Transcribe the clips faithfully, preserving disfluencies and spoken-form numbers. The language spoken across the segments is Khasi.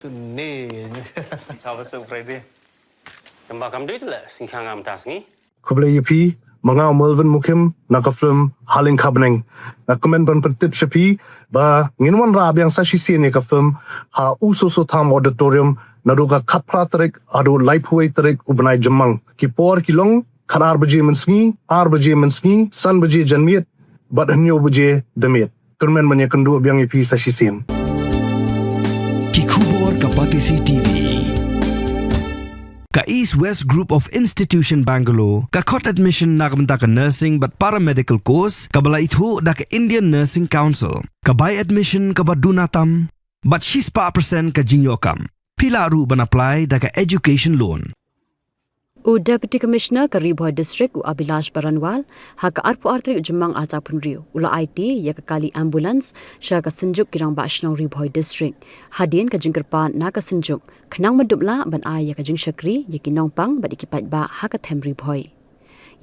Ni. Sngikha ba suk Friday. Tang ba kam dei te la sngikha ngam ta sngi. Khublei ïa phi, ma nga u Melvin Mukim, na ka film Haleng Khabneng. Nga kmen ban pyntip sha phi ba ngin wanrah biang sa shisien ïa ka film ha U Soso Tham Auditorium naduh ka khatphra tarik haduh laiphew wei tarik u bnai Jymmang. Ki por ki long khatar baje mynsngi, ar baje mynsngi, san baje janmiet bad hynñiew baje da miet. Kyrmen ban ïakynduh biang ïa phi sa shisien. Ki khubor ka Batesi T V. Ka East West Group of Institution Bangalore ka khot admission na ka bynta ka nursing bad paramedical course kaba la ithuh da ka Indian Nursing Council. Ka bai admission kaba duna tam bad shispah percent ka jingïoh kam. Phi lah ruh ban apply da ka education loan. U Deputy Commissioner ka Ri Bhoi District, u Abhilash Baranwal, ha ka arphew ar tarik u Jymmang arhajar arphew hynriew, u la aiti ïa ka kali ambulance sha ka Synjuk ki Rangbah Shnong Ri Bhoi District. Hadien ka jingkyrpad na ka Synjuk, khnang ban dup lah ban ai ïa ka jingshakri ïa ki nongpang bad ïa ki paidbah ha ka them Ri Bhoi.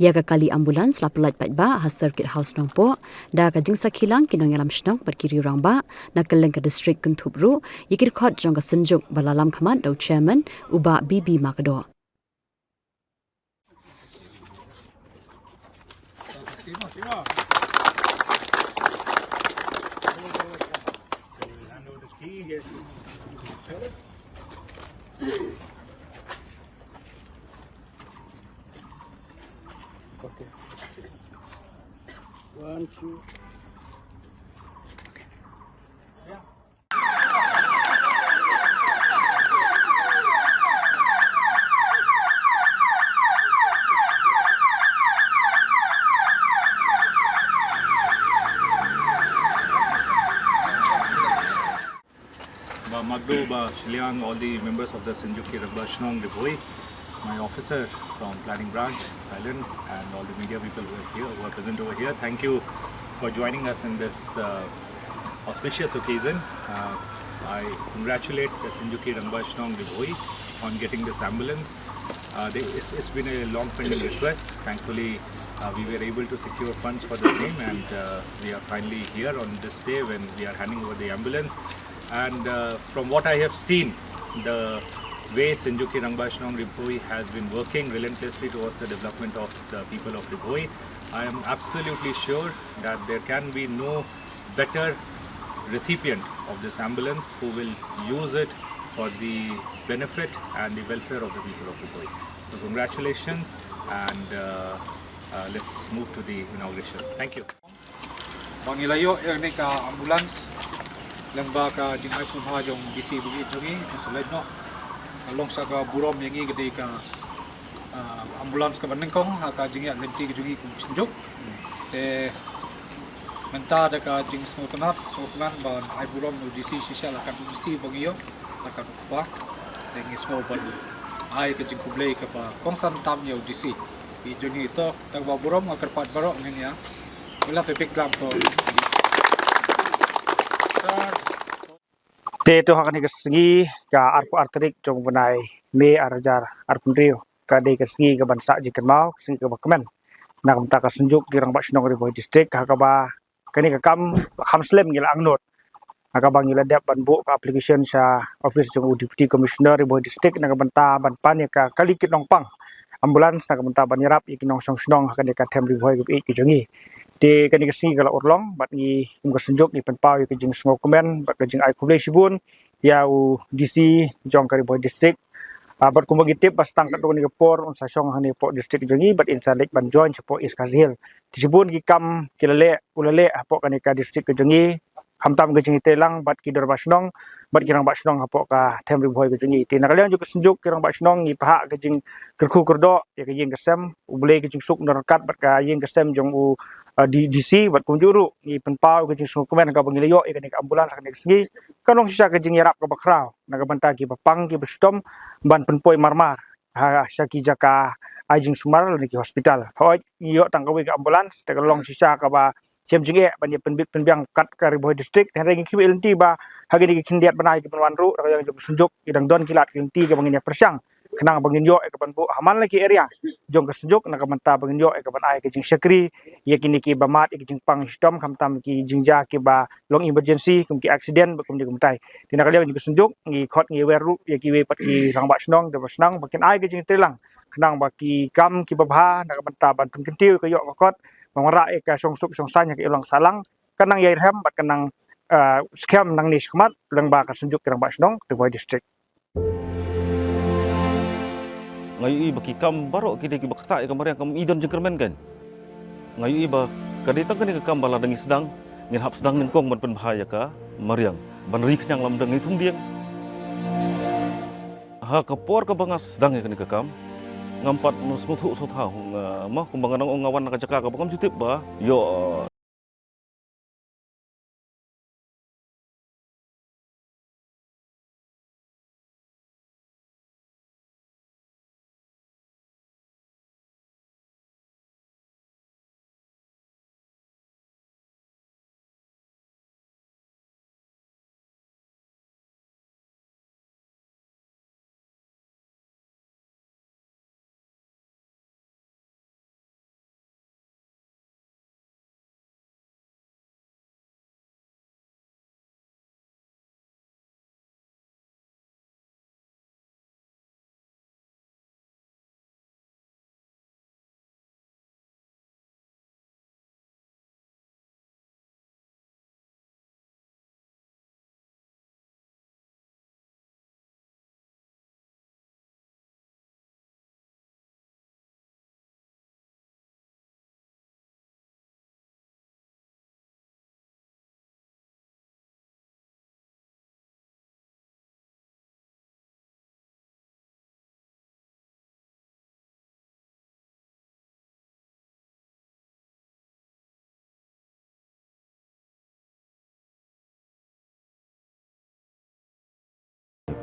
Ïa ka kali ambulance la pyllait paidbah ha Circuit House Nongpoh, da ka jingsakhi lang ki nongïalam shnong bad ki riew rangbah na kylleng ka district, kynthup ruh ïa ki dkhot jong ka Synjuk ba la lam khmat da u Chairman, u Bah B B Makdoh. Okay. One, two. Ba Magdo, ba Shiliang, all the members of the Synjuk ki Rangbah Shnong Ri Bhoi, my officer from planning branch, Silent, and all the media people who are here, who are present over here. Thank you for joining us in this, uh, auspicious occasion. Uh, I congratulate the Synjuk ki Rangbah Shnong Ri Bhoi on getting this ambulance. Uh, they, it's, it's been a long pending request. Thankfully, uh, we were able to secure funds for the same, and, uh, we are finally here on this day when we are handing over the ambulance. And, uh, from what I have seen, the way Synjuk ki Rangbah Shnong Ri Bhoi has been working relentlessly towards the development of the people of Ri Bhoi, I am absolutely sure that there can be no better recipient of this ambulance who will use it for the benefit and the welfare of the people of Ri Bhoi. So congratulations, and, uh, uh, let's move to the inauguration. Thank you. Ba ngi la ïoh ïa kane ka ambulance lyngba ka jingai sngewbha jong D C ba ïeit jong ngi, Council Head noh. Ka long sa ka burom ïa ngi ka dei ka, ah, ambulance kaba nyngkong ha ka jingïaid lynti ka jong ngi kum ka Synjuk. Te mynta da ka jingsngewtynnat, sngewkmen ban ai burom ïa u D C shisha la kat u D C ba ngi ïoh, la kat u kpa. Te ngi sngew ban ai ka jingkhublei kaba kongsan tam ïa u D C. Ïa jong ngi to, tang ba burom, nga kyrpad baroh ngin ïa. We'll have a big clap for. Te to ha kane ka sngi ka arphew ar tarik jong u bnai May arhajar arphew hynriew, ka dei ka sngi kaban sah jingkynmaw, ka sngi kaba kmen na ka bynta ka Synjuk ki Rangbah Shnong Ri Bhoi District, ha kaba kane ka kam kham slem ngi la angnud. Ha kaba ngi la dep ban buh ka application sha office jong u Deputy Commissioner Ri Bhoi District na ka bynta ban pan ïa ka kali kit nongpang, ambulance, na ka bynta ban ïarap ïa ki nongshong shnong ha kane ka them Ri Bhoi kaba ïeit ka jong ngi. Te kane ka sngi ka la urlong bad ngi kum ka Synjuk ngi pynpaw ïa ka jingsngewkmen bad ka jingai khublei shibun ïa u D C jong ka Ri Bhoi District. Ah, bad kumba ngi tip ba sa tang katto katne ka por un sa shong hangne hapoh district jong ngi bad in sa leit ban join shapoh East Khasi Hills. Te shibun ki kam ki la leh, u la leh hapoh kane ka district ka jong ngi, khamtam ka jingïatreilang bad ki dorbar shnong bad ki rangbah shnong hapoh ka them Ri Bhoi ka jong ngi. Te na ka liang jong ka Synjuk ki Rangbah Shnong ngi phah ka jingkyrkhu kyrdoh ïa ka ïing ka sem, U Blei ka jingsuk nongryngkat bad ka ïing ka sem jong u, ah, D-, D C, bad kumjuh ruh ngi pynpaw ka jingsngewkmen kaba ngi la ïoh ïa kane ka ambulance ha kane ka sngi. Ka long shisha ka jingïarap kaba khraw na ka bynta kiba pang kiba shitom ban pynpoi marmar ha sha ki jaka ai jingsumar lane ki hospital. Hooid, ngi ïoh tang kawei ka ambulance, te ka long shisha kaba shem jingeh ban ïa pynbit pynbiang kat ka Ri Bhoi District. Hynrei ngi khmih lynti ba ha kine ki khyndiat bnai kiban wan ruh, na ka liang jong ka Synjuk ki dang don ki lad ki lynti kiba ngin ïa pyrshang khnang ba ngin ïoh ïa ka ban buh ha man la ki area jong ka Synjuk, na ka bynta ba ngin ïoh ïa ka ban ai ka jingshakri ïa kine kiba mad ïa ki jingpang shitom, khamtam ki jingjia kiba long emergency kum ki accident bad kumne kumtai. Te na ka liang jong ka Synjuk ngi khot ngi wer ruh ïa kiwei pat ki rangbah shnong da ba shnong ba kin ai ka jingtreilang khnang ba ki kam kiba bha na ka bynta ban pynkyntiew ïa ka ïoh ka kot, ba wanrah ïa ka shongsuk shongsaiñ ha ka imlang sahlang, kan nang ïai rhem bad kan nang, ah, skhem nangne shakhmat lyngba ka Synjuk ki rangbah shnong Ri Bhoi District. Nga ïohi ba ki kam baroh ki dei kiba ktah ïa ka mariang, kam i don jingkyrmen kan. Nga ïohi ba ka dei tang kane ka kam ba lada ngi sdang, ngin hap sdang nyngkong ban pynbha ïa ka mariang, ban ri khñiang lamdang, ngi thung dieng. Ha ka por kaba nga sdang ïa kane ka kam, ngam pat sngewthuh sngewthaw, nga, ma, kumba nga nang ong nga wan na ka jaka kaba ngam ju tip ba ïoh,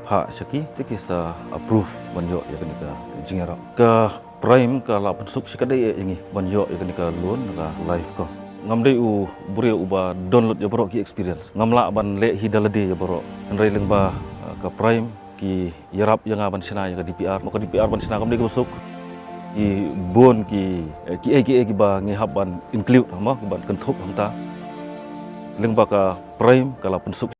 Phah sha ki, te ki sa approve ban ïoh ïa kane ka jingïarap. Ka Prime ka la pynsuk shikatdei ïa ngi ban ïoh ïa kane ka loan na ka life ko. Ngam dei u briew uba don lut ïa baroh ki experience. Ngam lah ban leh hi da lade ïa baroh. Hynrei lyngba, ah, ka Prime ki ïarap ïa nga ban shna ïa ka D P R, ma ka D P R ban shna kam dei kaba suk. Ki bun ki, eh, kiei kiei kiba ngi hap ban include, ma, ban kynthup hangta. Lyngba ka Prime ka la pynsuk